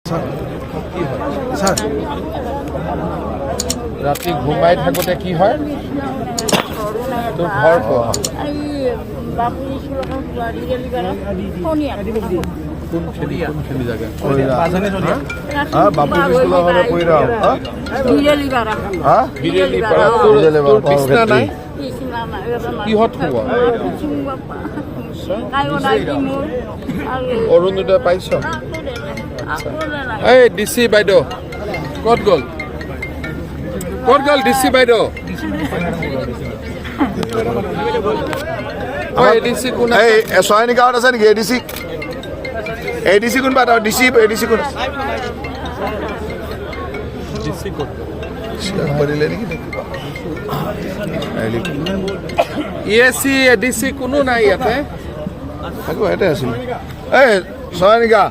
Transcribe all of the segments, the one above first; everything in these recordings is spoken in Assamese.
কি হয়? ছাৰ। ৰাতি ঘুমাই থাকোঁতে কি হয়? তোৰ ঘৰ ক'ত? এই বাপু স্কুলৰ শনিয়া। কোনখিনি, কোনখিনি জেগা? হা, বাপু স্কুলৰ ফালে কৈৰাও। হা। বিৰেলিপাৰা। হা। বিৰেলি পাৰা। তোৰ তোৰ বিচনা নাই? বিচনা নাই। কিহত শুৱ? কায়ো নাই কি মোৰ আৰু। অৰুণোদয় পাইছ? আকৌ নাই। এই ডি চি বাইদেউ ক'ত গ'ল? ক'ত গ'ল ডি চি বাইদেউ? এ ডি চি কোন এই আছে? চয়নী গাঁৱত আছে নেকি A D C? A D C কোনবা এটা? D C, A D C কোন আছে? ডি চি ক'ত গ'ল? পাৰিলে নেকি নে কিবা? ই এ চি, এ ডি চি কোনো নাই ইয়াতে? থাকিব, ইয়াতে আছিল। এই চয়নিকা।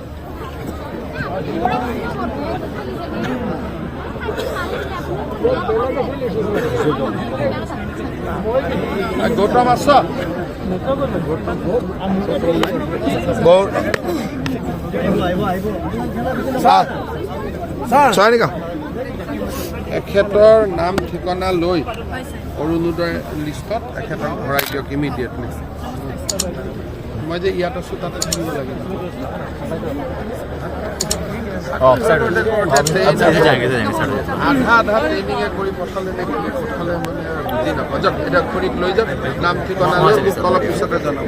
গৌতম আছ? গৌৰ ছাৰ, চয়নিকা। এখেতৰ নাম ঠিকনা লৈ অৰুণোদয় লিষ্টত এখেতক ভৰাই দিয়ক ইমিডিয়েটলি। মই যে ইয়াত আছোঁ, তাতে থাকিব লাগে। আধা আধা ট্ৰেইনিঙে কৰি পঠালে নে কোনে পঠালে, মানে বুজি নাপাওঁ। যাওক, এতিয়া খুৰীক লৈ যাওক, নাম ঠিকনা লৈ মোক অলপ পিছতে জনাব।